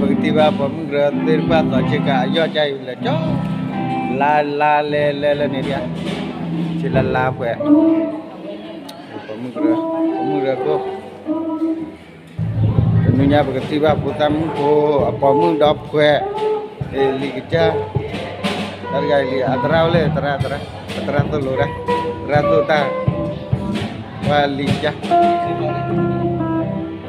ပကထံၣ်ဘၣ်ပိာ်မုၣ်ကရၢသ့ၣ်တဖၣ်သီဆ့ကၤ အယီၢ်ကါအံၤလဲၤကၠီ, လါလါလဲလဲလၢန့ၣ်ဒၣ်, ဆ့လါလါပှဲၤ, ပိာ်မုၣ်ကရၢ, ပိာ်မုၣ်ကရၢခိၣ်, တနံၤညါပကထံၣ်ဘၣ်ဖိသၣ်မုၣ်ဖိ အပိာ်မုၣ်ဒီးဖှဲး, လံာ်ကစၢ်, တၢ်တဂၤအံၤလံ အသရၣ်အိၣ်လၢ သရၣ်, သရၣ်သိၣ်လိတၢ်, သရၣ်သိၣ်တၢ်, ပှၤလံာ်ကစၢ် တၢ်အဲၣ်တီအိၣ်ပှဲၤ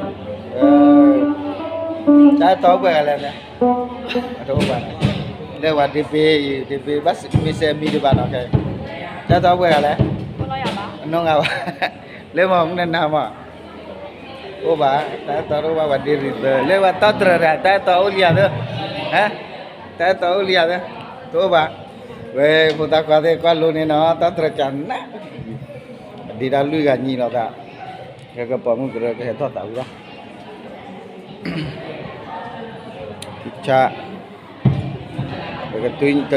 ဂၤလဲၣ်, တအိၣ်ဘၣ်, လၢပှၤဒ့ဘ့အံၤ ဒ့ဘ့ဘၣ်မ့ၢ်စဲးမံတဘၣ်နီၤ, တၢ်အဲၣ်တီအိၣ်ပှဲၤဂၤလဲၣ်, အနီၢ်ဂၤဘၣ်, လၢမ့ၢ်မနုၤနၤမး, အိၣ်ဘၣ်, တၢ်အဲၣ်တီတအိၣ်ဘၣ် ပှၤဒ့ရံသၢ လၢပှၤတီတြၢၤတၢ် တၢ်အဲၣ်တီအိၣ်လံယၤသၢ, တၢ်အဲၣ်တီအိၣ်လံယၤသၢ, တအိၣ်ဘၣ်, ဝဲဖိသၣ်ခွါသ့ၣ်ကွၢ်လိန့ၣ်နီၤ တီတြၢၤကနး, ဒ့တၢ်လွံၢ်ဂၤညံလိာ်သး, ကပိာ်မုၣ်ကရၢကဟဲထီၣ်သးဝံၤလီၤ. ဆၣ်, ပကတ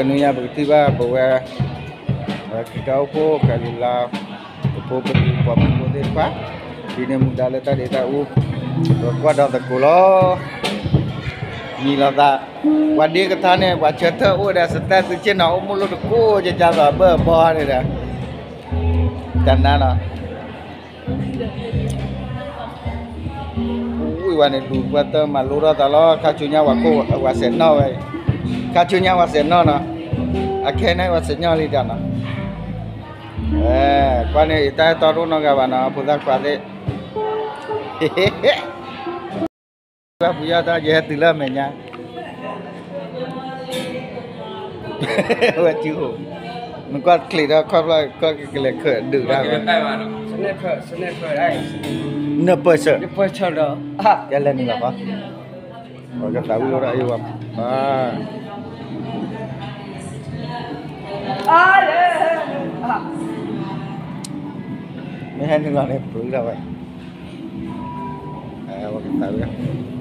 နွံညါ ပကထံၣ်ဘၣ်ပဝဲ ခရံာ်ဖိ ကလံၤလါ, ပဖိပလံၤပိာ်မုၣ်ဖိသ့ၣ်တဖၣ်, ဒ်န့ၣ်မူဒါလၢတၢ်ဒ့တၢ်အူ, ပကွၢ်ဒီးသကိးလီၤ. မံၤလီၤသး, ပှၤဒ့ကထါန့ၣ် ပှၤဆၢထၢၣ်အိၣ်ဝဲဒၣ် စတၢၢ်သုဆ့ၣ်နီၤ အိၣ်မူလိာ်တကိး ကကသိးဘၢၣ်ဘီန့ၣ်ဒီး, တနါနီၤ ဝံၤဝဲန့ၣ် လူၤပှၤတမၤလိထီၣ်သးလီၤ. ခါဆူညါဝဲခိၣ်ဝဲစဲးနီၣ်ဝဲ, ခါဆူညါဝဲစဲးနီၣ်နီၤ, အခဲန့ၣ်ဝဲစဲးနီၣ်လံတၢ်နီၤ, ကွၢ်န့ၣ် အတၢ်အဲၣ်တီတအိၣ်နီတဂၤဘၣ်နီၤ ဖိသၣ်ခွါသ့ၣ်, ဘၣ်ပူၤယီၢ်တၢ် ယဟဲတုၤလၢအမဲာ်ညါ ဝဲစုဟိၣ်, နကွၢ်ချံးဒီးခီဖျိ ကီၢ်ကလဲၤခၢၣ်ဒုးတၢ်, နပၢၢ်ဆၢ, ယလဲၤနုာ်လီၤဃီ, ပှၤကသးဝံၣ်လိာ်ဒီးအံၤဝဲ, မ့ၢ်ဟဲနုာ်လီၤန့ၣ် ပှၤလီၤဝဲ ဝဲကသးဝံၣ်,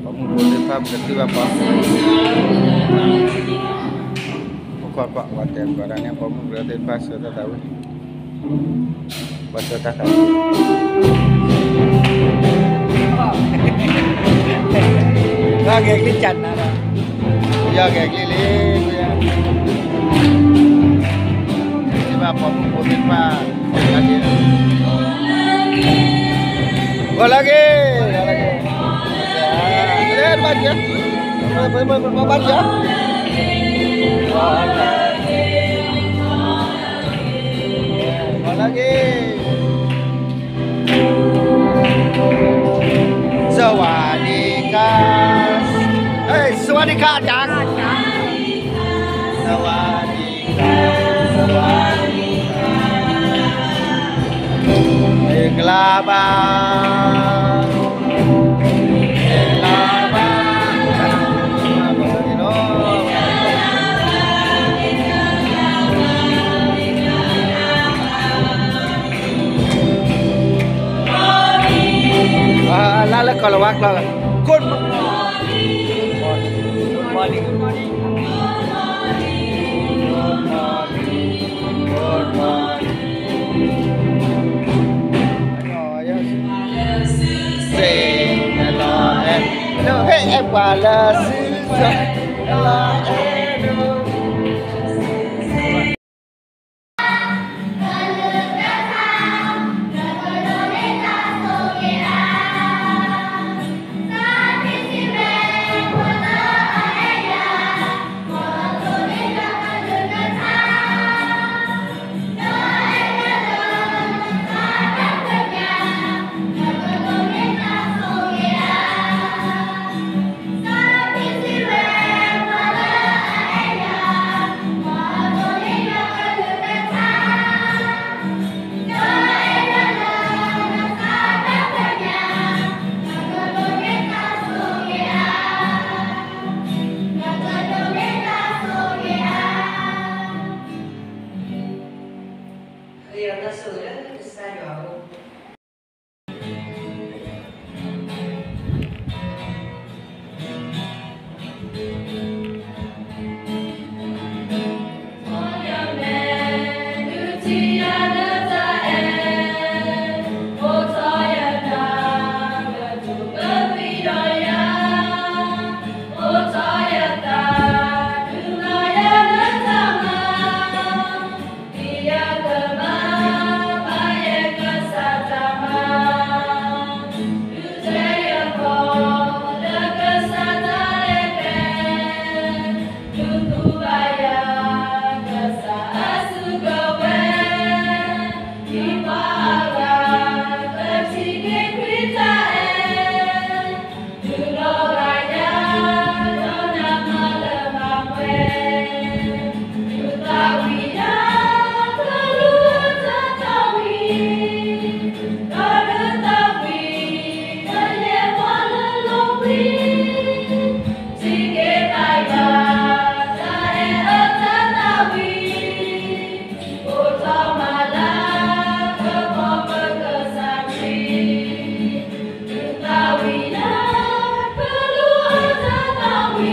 ပိာ်မုၣ်ဖိသ့ၣ်တဖၣ် ပကထံၣ်ဘၣ်ပှၤ, ပကွၢ်ကွၢ် ပှၤတဲပှၤဒၣ်န့ၣ် ပိာ်မုၣ်ဖိသ့ၣ်တဖၣ် ဆၢတၢ်သးဝံၣ်, ပှၤဆၢတၢ်သးဝံၣ်, ပှၤဂဲၤကလံၣ်ကနၤဒီး, ပယီၤဂဲၤကလံၣ်လံ, ပယီၤ ထံၣ်ဘၣ်ပိာ်မုၣ်ဖိသ့ၣ်တဖၣ်, ဂီၤလၢဂ့ၤ, ဂီၤလၢဂ့ၤ, ဘၣ်ကၠီ, ဘၣ်ကၠီ, ဂီၤလၢဂ့ၤ. สวัสดีค่ะ, เอ้ย สวัสดีค่ะอาจารย์, สวัสดีค่ะ, สวัสดีค่ะ, မင်္ဂလာပါ, မင်္ဂလာပါ, လၢလၢကီၢ်လီၤဝါကျိာ်, Good morning, good morning, good morning, good morning, good morning. Sing along and, no, hey, အဲၣ်ပှၤလၢစု, sing along and, no. ပယ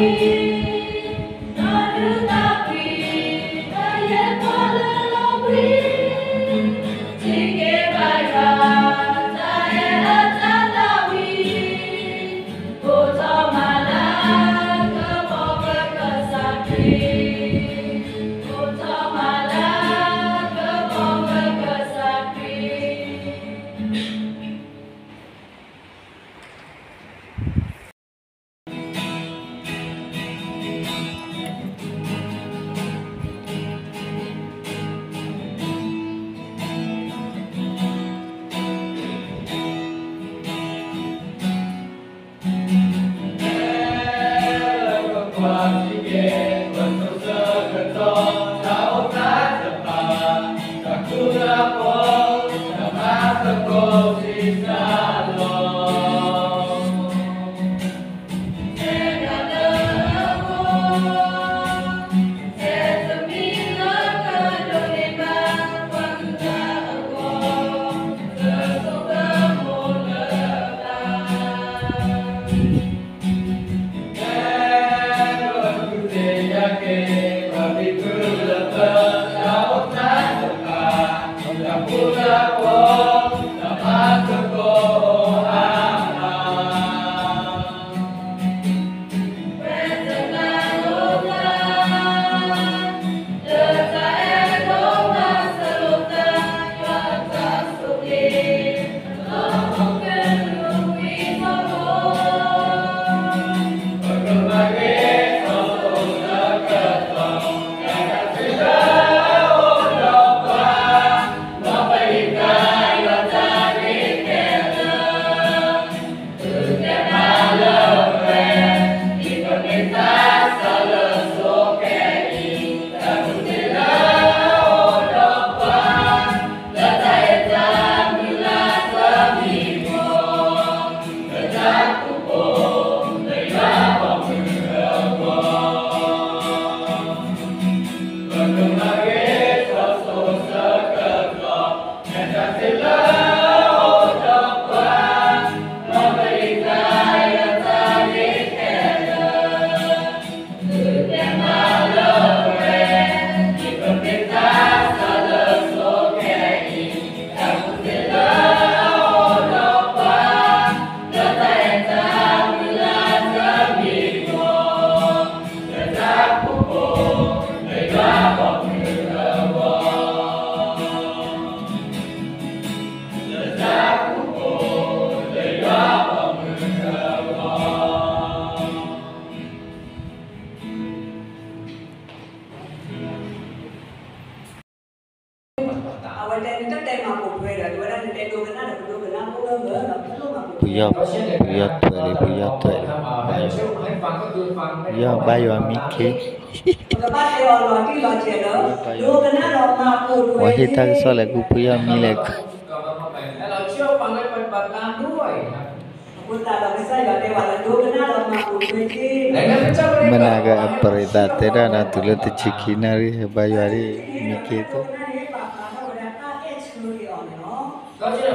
ီၤ ပယီၤထွဲလံ ပယီၤထွဲလံ ပယီၤဘါယွၤမံခ့ ပှၤဟ့ၣ်တၢ်ကစီၣ်လဲၣ် ကူပယီၤမံလဲၣ် မနၤကပရံသးတဲတၢ်ဒီးတုၤလၢတဆံခံနၣ်ရံၣ် ဟဲဘါယွၤဒ် မံခ့သိး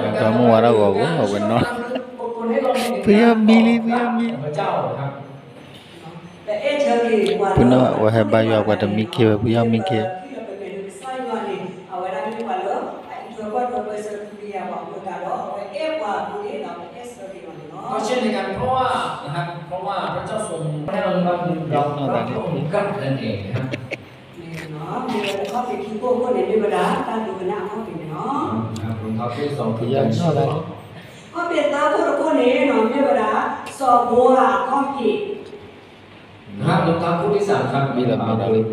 မၤတၢ်မုၢ်ဝါထီၣ်ဂီၤပူၤ အဝဲနီၤ ပယီၤမံလံ ပယီၤမံလံ ပနီၢ်ဝဲဟဲဘါယွၤပှၤတမံခ့ဝဲ ပယီၤမံခ့ ခီၣ်ဖံးသၢခိၣ်တခိၣ်န့ၣ် မ့ၢ်ဝဲဒၣ် စီၤဘိအၤအခီၣ်ဖံး นะครับ รองเท้าคู่ที่สามครับ မ့ၢ်လီၤမ့ၢ်လီၤ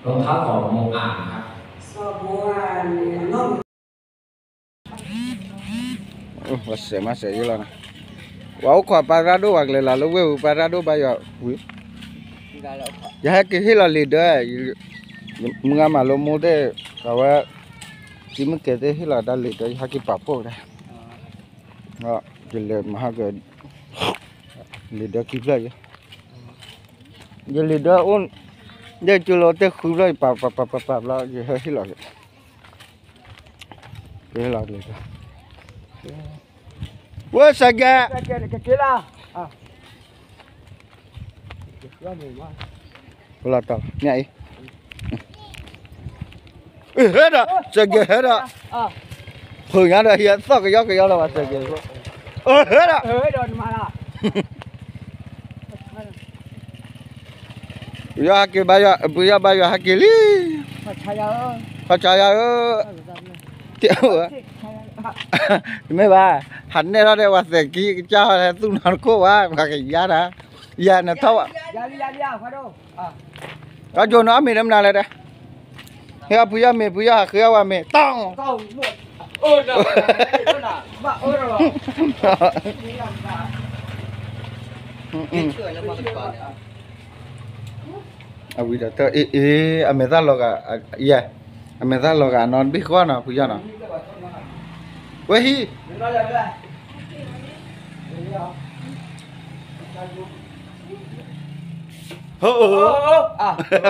รองเท้าของโมอาห์นะครับ စီၤဘိအၤန့ၣ် အနီၢ် ဝဲစဲးမးစဲးယံလီၤနီၤ ဝဲအိၣ်ခိးပၢ်ရၣ်ဒိၣ်ဝဲကျဲလီၤလၢဝ့ၢ်ဝံၤ ပၢ်ရၣ်ဒိၣ်ဘါယွၤဝံၤ ယဟဲက့ၤဟ့ၣ်လီၤလံာ်ဒၢ မုၢ်ဂၤမၤလိမိၢ်သ့ၣ် အဝဲ တံၤမုၢ်ကဲသ့ၣ်ဟ့ၣ်လီၤတၢ်လံာ်ဒၢ ယဟဲက့ၤပာ်ဖှိၣ်ဝဲဒၣ် ယလဲၤမၤဟဲက့ၤ လံာ်ဒၢခံဖျၢၣ်ယဲ ယလံာ်ဒၢအိၣ် ယကၠိလီၤတဲဃုဖျၢၣ် ယပာ်ပာ်ပာ်ပာ်ပာ်ဘျီ ယဟဲဟ့ၣ်လီၤ ကဟ့ၣ်လီၤလံာ်ဒၢ ဝဲစးကဲ ကဲလၢ လီၤတီၤ မ့ၢ်အံၤ ဟဲဒီး စဲးကဲးဟဲဒီး ဖုညါဒီး ဟံးသီၣ်ကယီကယီလီၤ ပှၤစဲးကဲးဖိ ဟဲဒီး ပယီၤဟဲက့ၤဘါယွၤ ပယီၤဘါယွၤဟဲက့ၤလံ ပှၤဆါယၤဧၢ တအိၣ်ဝဲ တမ့ၢ်ဘၣ် ဟးနဲၣ်ထီၣ်ဒီး ပှၤသဲးကံကစၢ်ဟဲသူၣ်နီၤတခိၣ်ဘၣ် ပှၤကယါတၢ် ယၤနထီၣ်ဝဲ ကၠိနီၤအမ့ၢ်တမနုၤလဲၣ်တဲ ဟဲအီၣ်ဖုယီၢ်မ့ၤ ဖုယီၢ်ဟးဃ့အီၣ်ဝဲမ့ၤ တီၢ် အဝံၤဒီးတၢ်အ့ၣ်အ့ၣ် အမဲာ်သၣ်လီၤဂာ် ယဲ အမဲာ်သၣ်လီၤဂာ်နီတဘ့ၣ်ဃီနီၤ ဖုယီၢ်နီၤ ဝဲဟံး ဟိ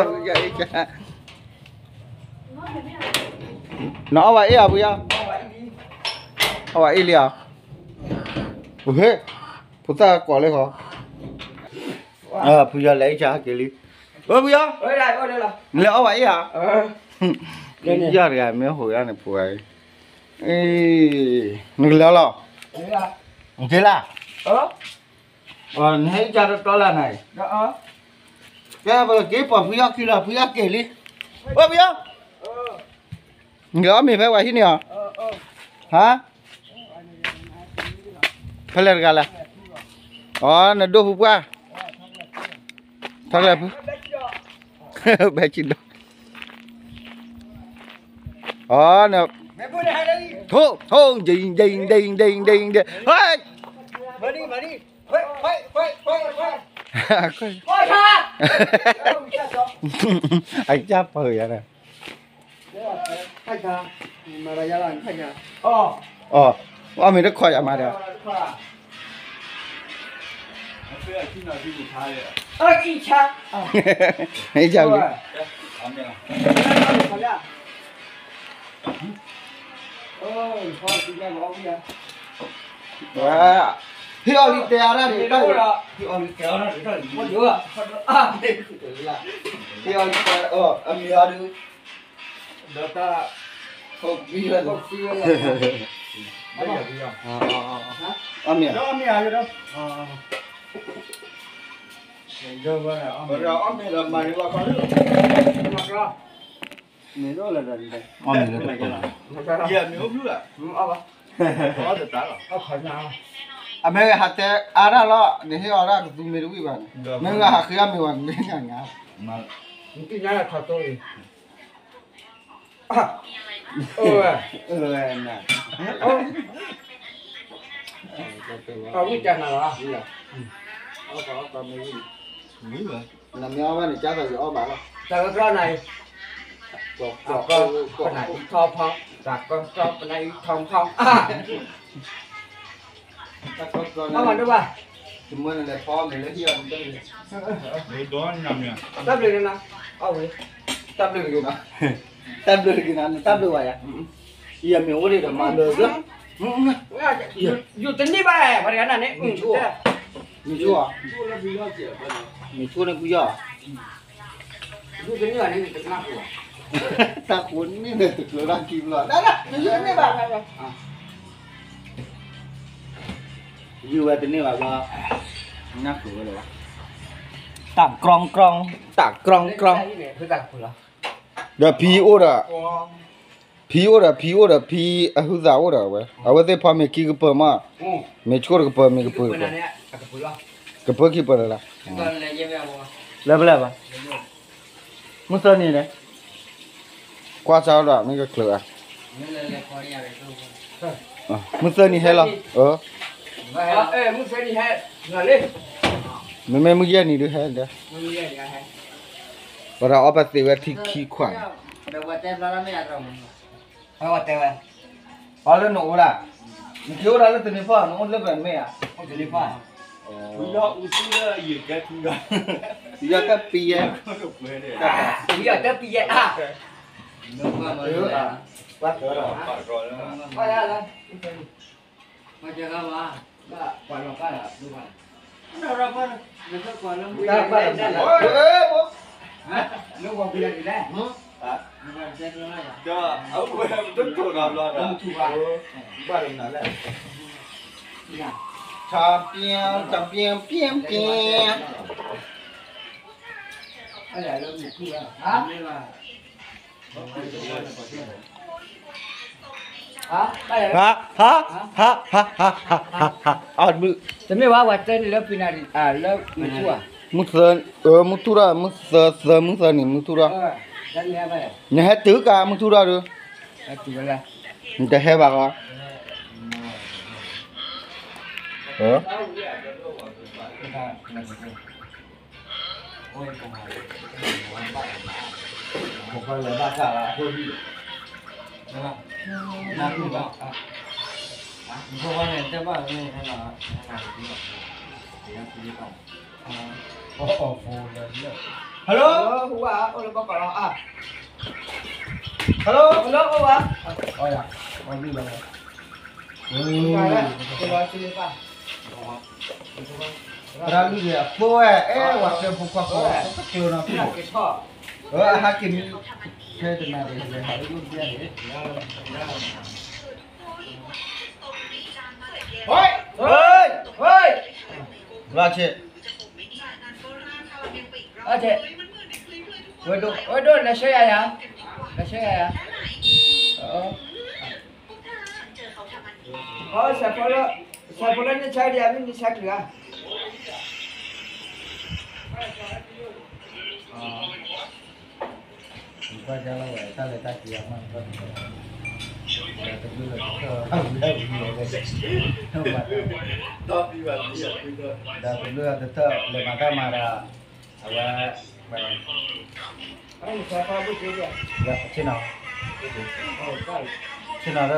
နအီၣ်ဝဲအ့ၣ်ဧါ ဖုယီၢ် အီၣ်ဝဲအ့ၣ်လံဧါ ဟ့ ဖိသၣ်ကွၢ်လၢဃီ ဖုယီၢ်လဲၤအ့ၣ်ဆါဟဲက့ၤလံ ဝဲဖုယီၢ် နလဲၤအီၣ်ဝဲအ့ၣ်ဧါ ယီၢ်တဂၤမ့ၢ်ဟိးဂၤန့ၣ်ဖိဂၤ နကလဲၤလီၤ နက့ၤလၢ နဟဲအ့ၣ်ဆါတီတီလၢနၤ ကဲပက့ၤပိာ်ဖုယီၢ်ခံလီၤ ဖုယီၢ်က့ၤလံ ဝဲဖုယီၢ် နက့ၤအီၣ်မ့ၤဖဲဝဲဟံးန့ၢ်အီၤ ဟါ ဖဲလဲၣ်တဂၤလဲၣ် အီ နဒိၣ်ဖုပှၢ် ထီၣ်ကလဲၣ်ဖု ဘဲဆံဒိၣ် အီ န ထိ ထိ ဒိၣ် ဒိၣ် ဒိၣ် ဒိၣ် ဒိၣ် ဟဲ အကစၢ်ပၢ်ယၤန့ၣ် အီ အီၣ်မ့ၤတခွါယၤမၤဒီး အီၣ်အံၣ်ဆါ အံၣ်ဆါဝံၤ ဟ့ၣ်အီၤလံတဲအါဒၣ်န့ၣ် ဟ့ၣ်အီၤလံတဲအါဒၣ်န့ၣ် အမံၤအီၤဒုး ဒီးတၢ် အီၣ်မ့ၤ အီၣ်မ့ၤ အီၣ်မ့ၤလၢတပၢၢ် အမဲာ်ဟးတဲအါဒၣ်လီၤ နဟ့ၣ်အီၤဒၣ်ကသူမ့ၢ်တဝံၣ်ဘၣ်န့ၣ် မ့ၢ်ဝဲဟးဃ့အီၣ်မ့ၤဝဲ နမ့ၢ်ညါညါ နသ့ၣ်ညါလၢထးသိအံၤ အဝဲ အဝံၣ်တၢ်နၤလီၤ နမ့ၢ်အီၣ်ဘၣ်န့ၣ် ကၢ်သးက့ၤအီၣ်ဘၣ်လီၤ တၢ်ကကျီနၤအံၤ ပနၢ်အံၤထီဖီ တၢ်ကကျီပနၢ်အံၤထီဖီ အီၣ်မးဒိၣ်ဘၣ် တမၢနလဲၤဖီမ့ၤလၢဟံၣ်အီၤ တၢ်ဘျုးနၤ အီၣ်ဝဲ တၢ်ဘျုးတက့ၤနီၤ တၢ်ဘျုးတက့ၤနီၤ နတၢ်ဘျုးဝဲယၤ ယမ့ၢ်အိၣ်ဒံးဒီးမၤလၢာ် ယိၤတန့ၢ်ဘၣ် ပှၤတဂၤနၤန့ၣ် မ့ၢ်ဆိၣ် မ့ၢ်ဆိၣ် မ့ၢ်ဆိၣ်န့ၣ်ဖုယီၢ် တၢ်ဃိန့ၣ်န့ၣ်တကျိၤတၢ်ခံဘျီ ဒၣ်ဒၣ် ယိၤတန့ၢ်ဘၣ် ယိၤဝဲတန့ၢ်ဘၣ်ဘျီ နၢ်ဃုာ်ဝဲလၢၤဘၣ် တၢ်ကြီကြီ တၢ်ကြီကြီ ဒီးဖံအိၣ်ဒီး ဖံအိၣ်ဒီး ဖံအိၣ်ဒီး ဖံအဟုသးအိၣ်ဒီးဝဲ အဝဲသ့ၣ်ဖီမ့ၤခံကပၢၤမး မ့ၤဆိၣ်တကပၢၤ မ့ၤကပၢၤ ကပၢၤခံပၢၤလၢ်လၢ် လၢပလဲၣ်ဘၣ် မုၢ်သၢနံၤန့ၣ် ကွၢ်စၢ်ဒီး မ့ၢ်ကချုးဧါ မုၢ်သၢနံၤဟဲလီၤ မ့မ့ၢ်မုၢ်ယဲၢ်နံၤဒုးဟဲ ပှၤဒီးအီၣ်ပသ့ဝဲထံခံခွါန့ၣ် တဲဝဲ ပှၤလၢနအိၣ်ဒၣ် နက့ၤအိၣ်ဒၣ်လၢသန့ၤဖီ နအိၣ်လၢပှဲၤမ့ၢ်ဧါ ယီၢ်တပံယဲ ယီၢ်တပံယဲ ပှၤတၢ်လီၤ ပှၤတၢ်လီၤ ပှၤတၢ်လီၤ တၢ်ဘၣ်လၢမနုၤလဲၣ်, လၢဝီၤပူၤလဲၣ်, ဘၣ်လၢမနုၤလဲၣ်, တပျ့ၤ တပျ့ၤ ပျ့ၤ ပျ့ၤ, ဟါ ဟါ ဟါ ဟါ ဟါ ဟါ ဟါ အီၣ်တဘျုး, တမ့ၢ်ဝဲ ဝဲတဲန့ၣ်လၢဖံနၤရံၣ် လၢမုၢ်ထူၣ်ဧါ, မုၢ်သၢ, မုၢ်ထူၣ်ရၣ် မုၢ်သၢ သၢ မုၢ်သၢနံၤ မုၢ်ထူၣ်ရၣ်, နဟဲတုၤကါ မုၢ်ထူၣ်ရၣ်ဒီး, နတဟဲဘၣ်ကီး, Hello, hello, hello, hello, hello, သရၣ်လုၢ်အဖိဝဲ အဲ ဝဲကျဲဖိခွါဖိ တကျိၤနီၤဖိ, အဟးက့ၤမံ ဖဲတနၤန့ၣ် လဲၤဟးအိၣ်ဒ်န့ၣ်, ဘျီဆ့ ဝဲဒိၣ် ဝဲဒိၣ် လဲၤဆှၢယၤယၤ, လဲၤဆှၢယၤယၤ, ဆဲးဖိလၢ ဆဲးဖိလၢနဆါဒံးဧါ မ့ၢ်နဆါချုးဧါ, ကွၢ်ကၢ်လီၤဝဲ တၢ်လဲၤတၢ်က့ၤအမါ တဘျုးလၢတထၢၣ် ဝံၤဝံၤဝဲ ဒီးတဘျုးလၢတထၢၣ် လဲၤမၤတၢ်မၤဒီး အဝဲ ဆ့ၣ်နီၤ ဆ့ၣ်နီၤဒီး တ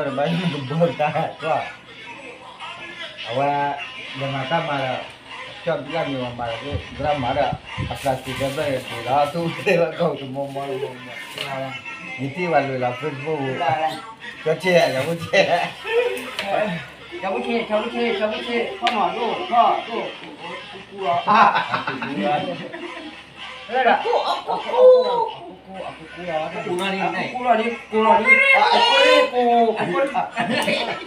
ဘၣ်ယိၣ်ကဘီတၢ်ကွၢ် အဝဲ လဲၤမၤတၢ်မၤဒီး ကၠီၣ်တဘျၣ်မ့ၢ်ဝဲမၤဒီး သရၣ်မၤဒီး အပျၢ်စံးတဲဘျၢၣ်ယၤက့ၤလီၤ သူၣ်သ့ၣ်လၢကီၢ်တမီမီလီၤ ယထံၣ်ဝဲလွဲၢ်လီၤ Facebook ပူၤ ကၠီၣ်ဆ့ၣ် ကၠီၣ်ဆ့ၣ် ကၠီၣ်ဆ့ၣ် ကၠီၣ်ဆ့ၣ် ကၠီၣ်ဆ့ၣ် ကၠီၣ်ဆ့ၣ် ကၠီၣ်ဆ့ၣ် ကၠီၣ်ဆ့ၣ် အကူ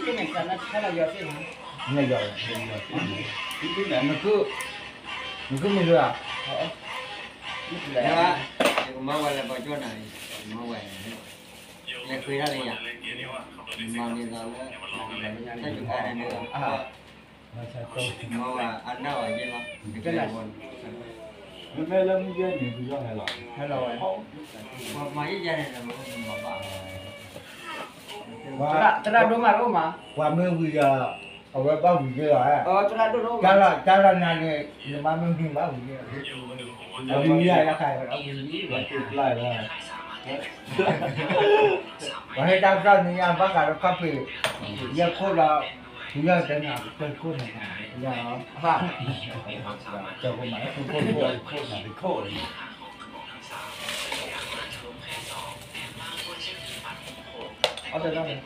ကူလီၤ အကူကူလီၤ အကူကူလီၤ အကူကူလီၤ အကူကူလီၤ နကမၤဝဲလၢပှၤကၠိန့ၣ် မၤဝဲ လဲၤဃ့တၢ်လၢယၤ မၤမ့ၢ်သးလၢ တၢ်ယိၤကါန့ၣ် မၤဝဲအနၢ်ဝဲယဲလီၤ မ့မ့ၢ်လၢမုၢ်ယဲၢ်န့ၣ် ပယီၤဟဲလီၤ ဟဲလီၤဝဲ ပှၤမၤယဲၢ်ယဲၢ်န့ၣ် မၤဘၣ် သရၣ်ဒိၣ်မးဒိၣ်မး ပှၤမ့ၢ်ဝံၤဒီး အဝဲဘၣ်ဝံၤယဲလီၤ တၢ်လၢနၤန့ၣ် နမါမ့ၢ်မံဘၣ်ဝံၤယဲ အဝံၤယဲ အဝံၤယဲ ပှၤဟဲတၢ်ကစီၣ်န့ၣ်ညါ ဘၣ်ဃးဒီးခီၣ်ဖံး ယဲၢ်ခိၣ်ဒီး ပယီၤတဲနၤ ပၢၤခိၣ်န့ၣ် ကၠီၣ်ခိၣ်မး ခိၣ်ခိၣ်ခိၣ် ခိၣ်နၤတခိၣ် အီၣ်တၢ်န့ၣ်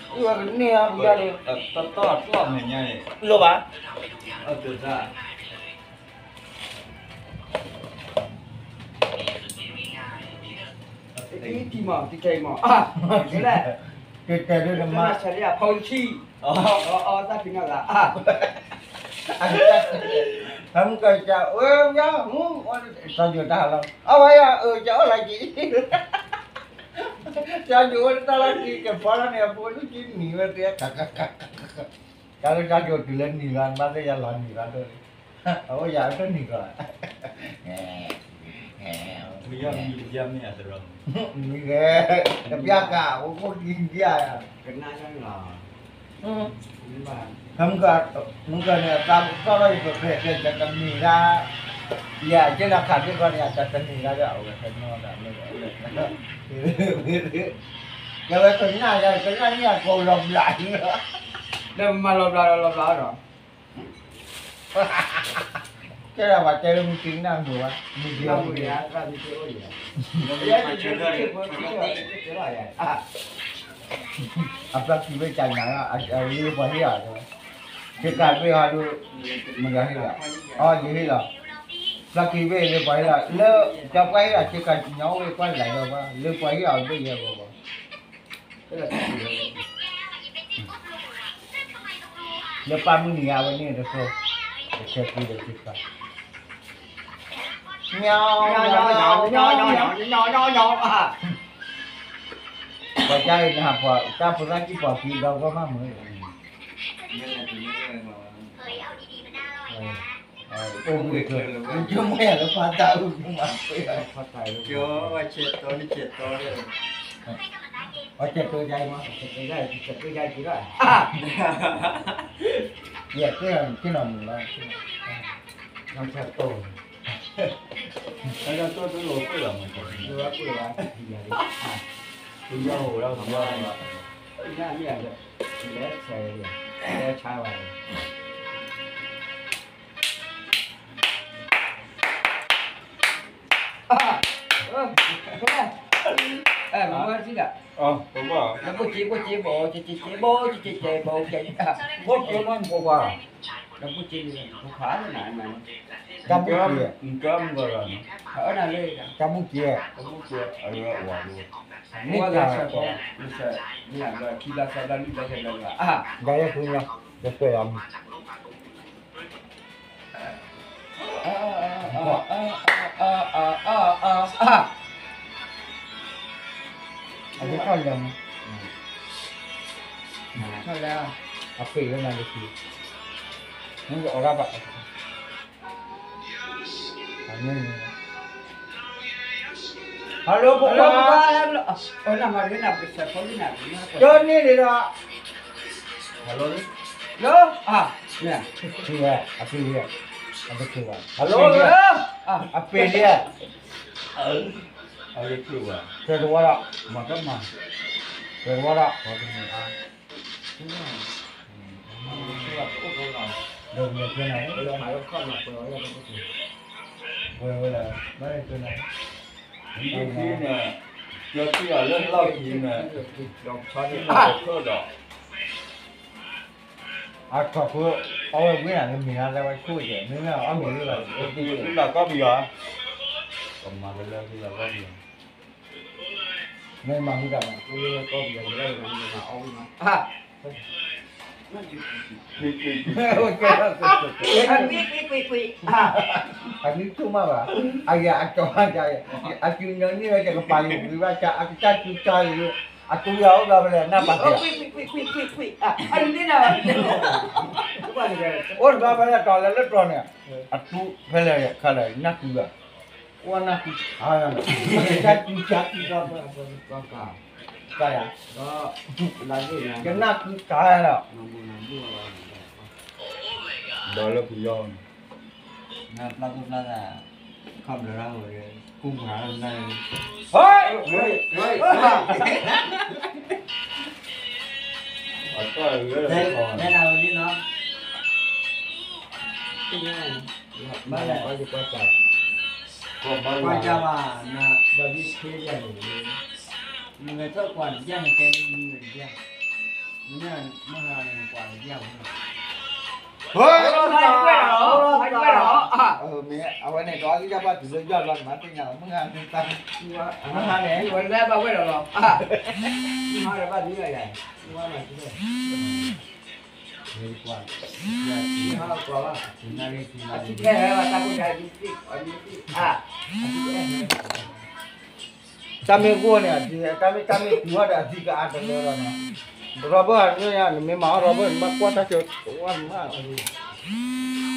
အဝဲကန့ၢ်အီၤပယီၤန့ၣ် တတီၢ်ကျီၢ်မဲာ်ညါန့ၣ် လိၣ်ဘၣ် အတၢ် တံၤမး တံၤတဲမး လဲၣ် တံၤတဲဒ်နမါ ဆဲးလၢယၤ ဖီဆံ အီ အီ တၢ်ဖံးနီၣ်ဂၤ အမုၢ်ကစၢ် အၢ ယၤ မူ စီၤယိၤတၢ်လီၤ အဝဲယၤ အၢ ကအိၣ်လၢကံ စီၤယိၤတၢ်လီၤကံ ကဖီလၢန့ၣ် အဖိလၢကံနံၤဝဲသ့ၣ် တၢ်လၢစီၤယိၤတုၤလၢနံၤလီၤ နဘၣ်သ့ၣ်ယၤလီၤနံၤလီၤဒိၣ်လံ အအိၣ်ယၤအတနံၤလီၤ မ့ၢ်ဂ့ၤ တပျၢ်ကး အိၣ်ခိၣ်ကံကံယၤ ကနၣ်လီၤ မုၢ်ကၢ်န့ၣ် အသးကစီၣ်ထီၣ်ယကဖျဲးကဲ တၢ်တနံၤဒၣ် ယၤကဲလၢခးသ့ၣ်ခီန့ၣ် တၢ်တနံၤဒၣ်ဒီး အဝဲကနီၣ်ဒၣ်လၢ ကဝဲကနၣ်ယၤ ကနၣ်န့ၣ် အကိးလီၤဘျးလီၤ လၢမၤလီၤဘျးလီၤလီၤဘျးဒီး ကဲဒၣ်ပှၤတဲလၢမုၢ်ကံနၢ်မုာ်ဝဲ မုၢ်ကံနၢ်မုာ် အပျၢ်ကံဝဲကၢ်ညါ အဝဲပှၤဟ့ၣ်အီၤ ဆ့ကၤဘ့ၣ်ဟီဒုး, မ့ၢ်ယဟ့ၣ်လီၤ, အီ ယဟ့ၣ်လီၤ, သီခံဘ့ၣ်လၢပှၤဟ့ၣ်လီၤ, လၢကၠီပှၤဟ့ၣ်လီၤ ဆ့ကၤညီဝဲကွၢ်လၢလီၤဘၣ် လၢပှၤဟ့ၣ်အီၤဘ့ၣ်ယဲဘၣ်ဘၣ်, လၢပၢ်မုၢ်နံၤအဝဲန့ၣ်တသိး, တဆဲးက့ဒီးဆ့ကၤ ပှၤကါအံၤနဟးပှၤ တၢ်ဖိသၣ်ကံၢ်ပှၤဖံဒီးကီၢ်မးမုာ်, အိၣ်မ့ၢ်ကျၢၤ မ့ၢ်ယမ့ၢ်ယၤလၢဖးတၢ်အိၣ်မး, အီၣ်ကဲတိကါအံၤမး, ယဲၢ်ကဲထီၣ်မုာ်လီၤ, နဆဲးတိ အတၢ်တိၢ်တလိာ်ကွံာ်လီၤမး, တလိာ်ကွံာ်လီၤ, ပယီၤအိၣ်ဒီးပယီၤ, ပယီၤမ့ၢ်လဲၤဆဲး, လဲၤဆါဝဲ, မ့ၢ်ဘၣ်စံးဒၣ်, ဘိၣ်က့ဘိၣ်က့ဘိၣ်, ကက့ဘိၣ်ကက့ဘိၣ်က့, ဘိၣ်က့မ့ၢ်ဖိခွါ, ဘိၣ်က့, တၢ်ဘိၣ်က့, တၢ်ဘိၣ်က့, မ့ၢ်တၢ်, မ့ၢ်တၢ်, ဒီးယဲၢ်ဖုညါ, ဒီးပှဲၤအီၤမး, အကထီၣ်လဲၣ်မး, ထီၣ်လဲၣ်, အပ့ၤလၢနၤလၢခံ, မ့ၢ်အီၣ်ဒၣ်ဘၣ် Hello ဖိခွါ, ကၠီန့ၢ်န့ၣ်ဒီး, Hello, အပ့ၤလံ, အပ့ၤလံ, အပ့ၤလံ, အပ့ၤလံ, အပ့ၤလံ, တဝီဒီး, မၤတမၤ, တဝီဒီး, ဒီးမ့ၢ်ကဲနၤ, ဝဲဝဲလၢ, ဘၣ်ကဲနၤ, မ့ၢ်ခံန့ၣ်, ကၠီထံၣ်အီၤလၢလီၢ်ခံန့ၣ်, ထံၣ်လီၤကထၢၣ်ဒီး အထီၣ်ဖိ, အဝဲဝံၤနၤလၢမ့ၢ်ဟါလၢဝဲဆိၣ်ကဲၤ မ့မ့ၢ်အီၣ်မ့ၢ်လၢလီၤ, လီၤကီၢ်ပယီၤ, ကမၤကလၢလီၤကီၢ်ပယီၤ, မ့ၢ်မၤမုၢ်တၢ်မၤ ကလၢလီၤကီၢ်ပယီၤ ကလၢလီၤမၤအီၣ်ဝံၤမး, အနံၤထူၣ်မးဘၣ်, အယၤအကၠီ, အစုညီနုၢ်ဝဲ ယကပာ်ယဂ့ၤဘၣ် အကစၢ်စုကါဂ့ၤ, အတူယၤအိၣ်ဘျီဖဲလဲၣ် နၢ်ပာ်က့ၤ, အိၣ်တဘျီဖဲလဲၣ် တီၤလဲၤလၢတီၤန့ၣ်, အတူဖဲလဲၣ်ခါလဲၣ် နၢ်ကုဂၤ, အိၣ်နၢ်ကုကါယၤန့ၣ်, ကစၢ်စုကါ, ကါယၤ, ကနၢ်ကုကါယၤလီၤ, ဒီးလၢပယီၤန့ၣ်, နပျၢ်ကူပျၢ်သး, ခီၣ်ဘျၢရၣ်ဝဲ, ကူမၤရၣ်န့ၣ်, ဟဲ, ဟဲ, ဟဲ, ဟဲ, ဟဲ, ဟဲ, ဘၣ်လဲၣ်, ကွၢ်ကၢ်ဘၣ်, ဒီးဒ်ဆ့ယၤန့ၣ်, နဂဲၤထၢၣ်ကွၢ်တဘျီန့ၣ် ကဲနမံၤတဘျီ, နမ့ၢ်မၤဟါန့ၣ် ကွၢ်တဘျီဝဲ, ဟဲ, ဟဲ, ဟဲ, မ့ၢ်အဝဲန့ၣ် ဒီးအဂံၢ်တၢ်ဘၣ်တုၤလၢယွၤလီၤ မၤသ့ၣ်ညါလီၤ မုၢ်ဟါန့ၣ်တၢ်, မုၢ်ဟါန့ၣ် ဝဲလၢဘၣ်ဝဲဒီးလီၤ, မုၢ်ဟါဒီးဘၣ်ဒ်လဲၣ်ယၤ, မုၢ်ဟါန့ၣ် တၢ်မ့ၢ်ဂိၢ်န့ၣ် တၢ်မ့ၢ်ကွၢ်တၢ်အသံကအါတလၢလီၤနီၤ, ရီဘၢၣ်န့ၣ် နမ့ၢ်မၤအီၣ်ရီဘၢၣ် နဘၣ်ကွၢ်တၢ်ကၢၤဝဲမး,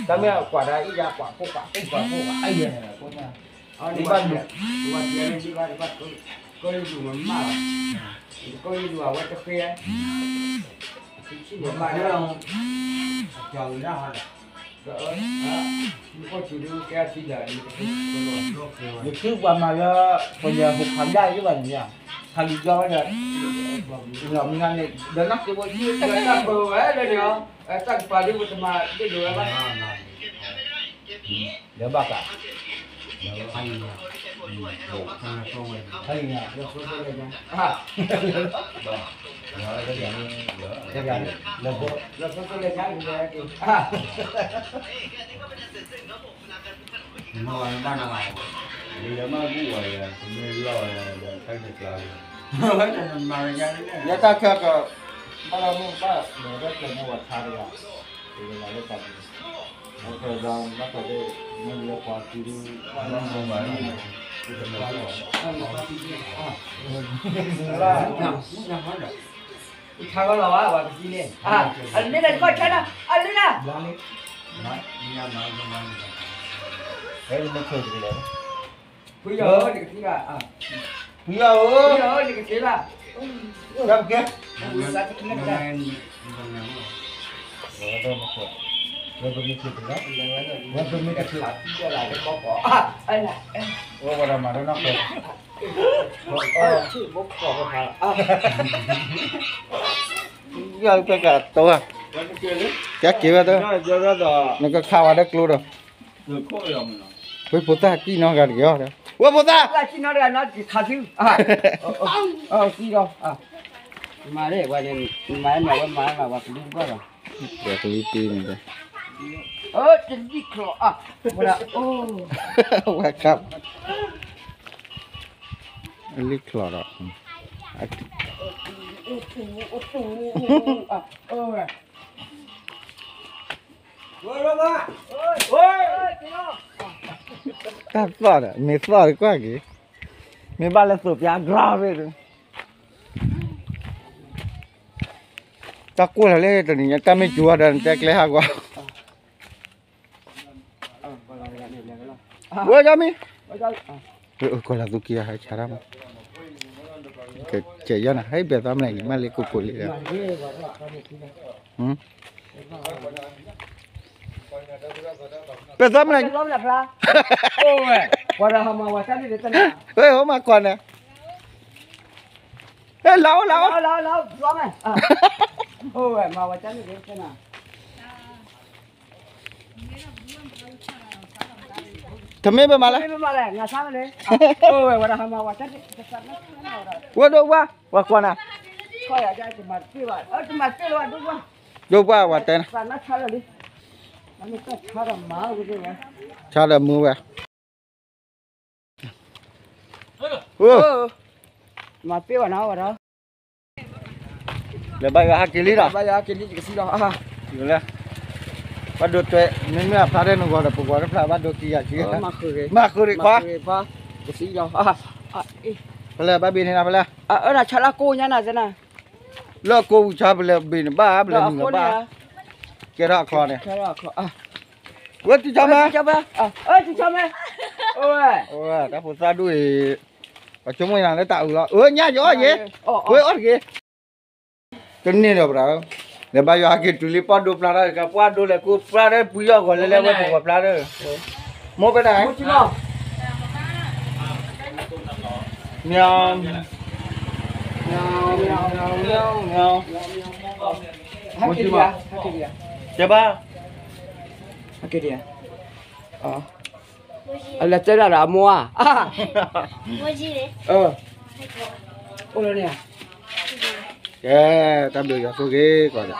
တၢ်မ့ၢ်ကွၢ်ဒၣ်အံၤယါ ကွၢ်ကိၢ်ကွၢ်ကိၢ်ကွၢ်ကိၢ်ကွၢ်အံၤန့ၣ် ကိၢ်ညါ, ဘၣ်, ကိၢ်ယဒူၣ်မးမးလီၤ, ကိၢ်ယဒူၣ်အဝဲတဃ့, ယစုပှၤမၤလၢ ပယီၤဟူးဖးဒၣ်ယဘၣ်န့ၣ်, ဖးလံာ်ယီဝဲဒီး, မ့ၢ်ဂ့ၤန့ၣ် ဒီးနၢ်က့ၤဘိ ဒီးတၢ်ပၢဝဲလၢန့ၣ်, တၢ်ကပၤဒ်ပတမၤဒ်ဒိးဝဲဘၣ်, ဒီးဘၣ်ကး, ယတၢ်ခဲက ဘၣ်လၢမုၢ်ဘၣ်လၢတၢ်ကျဲၤန့ၣ်ဝဲဆါတဂၤ ဆါလီၤဝဲ ဝဲကစံန့ၣ် အလံနၤတကီၢ်ဆါနၤ အလံနၤ ဖုယီၤဧၢ နကသံဘၣ် ဖုယီၤဧၢ ဖုယီၤဧၢ နကသံဘၣ် တၢ်ကဲ ဝဲပမ့ၢ်က့ၤတဂၤ ဝဲပမ့ၢ်က့ၤတဂၤ ဝဲဝဲဒၣ်မၤတၢ်နီၢ်ကီၢ် ယီၤပကတိၤ ကဲက့ၤဝဲတၢ် နကခးဝဲဒၣ်ကျိဒီး ဝဲဖိသၣ်ကံၣ်နီတဂၤတဂ့ၤအီၤ ဝဲဖိသၣ် သၣ်ကံၣ်နီတဂၤနီတဂၤခးသု သံဒီး မၤန့ၣ် ဝဲန့ၣ် မၤန့ၣ် ဝဲမၤလၢဝဲကလံတဘၣ်လီၤ ဝဲကလံတံၢ်န့ၣ် တလံချီၣ် ဝဲဒၣ် ဝဲခါ အလံချီၣ်ဒီး တၢ်သီၣ်ဒီး မ့ၢ်သီၣ်ဒီးကွၢ်က့ၤ မ့ၢ်ဘၣ်လၢသိးပျါ grab တၢ်ကွၢ်လၢ်လၢတနံၤညါ တၢ်မ့ၢ်စူၤဒီး နတဲကျဲဟးကွၢ် ဝဲဒၣ်မံၤ ကီၢ်လၢသူကံယါဟဲဆါတၢ်မး ကဲယါနၤ ဟဲဘဲသီမလဲၣ် မ့ၢ်လၢကိၣ်ကိၣ်လံဒီး ဘဲသီမလဲၣ် ဝဲ ဟိမၤကွၢ်န့ၣ် ဟဲလီၤအိၣ်လီၤအိၣ် တမ့ၢ်ဘၣ်မၤလဲၣ် ဝဲဒိၣ်ဝါ ဝဲကွၢ်နၤ ဒိၣ်ဝါ ဝဲတဲနၤ ဆါဒီးမုၢ်ဝဲ မၤပ့ၢ်ဝဲနၤဝဲဒီး လဲၤဘါယွၤဟဲက့ၤလံဒီး ဘါယွၤဟဲက့ၤလံ ယကသံလီၤ လဲၤ ဘၣ်ဒိတွဲ မ့မ့ၢ်အဖျါထီၣ်နဂီၤဒီး ပဂီၤတဖျါ ဘၣ်ဒိကံယၤကံ မၤဃုာ်ဂ့ၤ မၤဃုာ်ဂ့ၤခွါ ကသံလီၤ ဖဲလဲၣ် ဘၣ်ဘ့ၣ်န့ၣ်နၤ ဖဲလဲၣ် အအၢနၤ ဆါလၢကိးညါနၤ သနၤ လၢကိးဝံၤဆါ ဖဲလဲၣ်ဘ့ၣ်န့ၣ် ဘၣ်ဖဲလဲၣ်နၤဘၣ် ကဲထီၣ်အချီန့ၣ် ဝဲတုၤဆီမဲ တုၤဆီမဲ တၢ်ဖိသၣ်ဒိၣ်အံၤ ပှၤဆိကမိၣ်နၤလၢတၢ်အုးလီၤ အၢ ညါယအီၣ်ယ့ၤ ဝဲအီၣ်တဂ့ၤ တန့ၢ်ဒီးပှၤ လဲၤဘါယွၤဟဲက့ၤတုၤလံ ပှၢ်ဒိပျါထီၣ် ပှၢ်ဒိလဲၤကူပျါထီၣ် ပှံယီၢ်ဂီၤလဲၤလၢဝဲပဂီၤပျါထီၣ် မိၢ်ပဒၣ် မၠီ မၠီ မၠီ မၠီ မၠီ မိၢ်ကံမီ တဲဘၣ် အက့ဒံးဧါ အလဲၤတဲဒၣ်ဒီးအမိၢ်ဧါ အိၣ်လၢန့ၣ်ဧါ ကဲ တၢ်ဘျုးယွၤဆိၣ်ဂ့ၤ ကွၢ်ဒီး